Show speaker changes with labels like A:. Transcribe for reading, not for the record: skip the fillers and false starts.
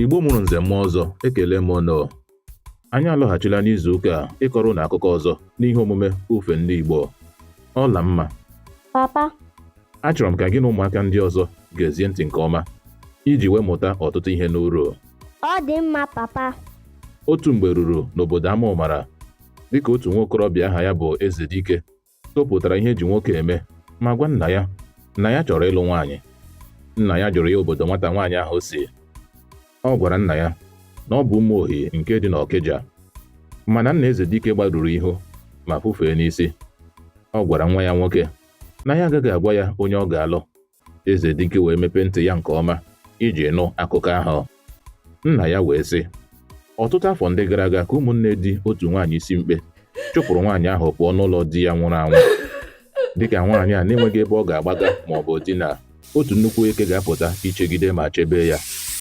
A: Igbo mụrụ nze mụọ ọzọ, ekele m unu. Anyị alọghachila n'izu ụka a ịkọrọ unu akụkọ ọzọ n'ihe omume Ufe Ndị Igbo. Ọlamma.
B: Papa.
A: Achọrọ m ka gị na ụmụaka ndị ọzọ gezie ntị nke ọma iji wee mụta ọtụtụ ihe n'uru.
B: Ọ dị mma, papa.
A: Otu mgbe ruru n'obodo Amaụmara dịka otu nwa okorobịa aha ya bụ Ezedike topụtara ihe e ji nwoke eme ma gwa nna ya na ya chọrọ ịlụ nwaanyị. Nna ya jụrụ ya obodo nwata nwaanyị ahụ si. Ọ gwara nna ya na ọ bụ Ụmụohi nke dị n'Ọkịja. Mana nna Ezedike gbarụrụ ihu ma fufee n'isi. Ọ gwara nwa ya nwoke na ya agaghị agwa ya onye ọ ga-alụ. Ezedike wee mepee ntị ya nke ọma iji nụ akụkọ ahụ. Nna ya wee sị, ọtụtụ afọ ndị gara aga ka ụmụnne di otu nwaanyị isi mkpe chụpụrụ nwaanyị ahụ pụọ n'ụlọ di ya nwụrụ anwụ. Dịka nwaanyị a na-enweghị ebe ọ ga-agbaga ma ọ bụ dina, otu nnukwu eke ga-apụta ichegide ma chebe ya.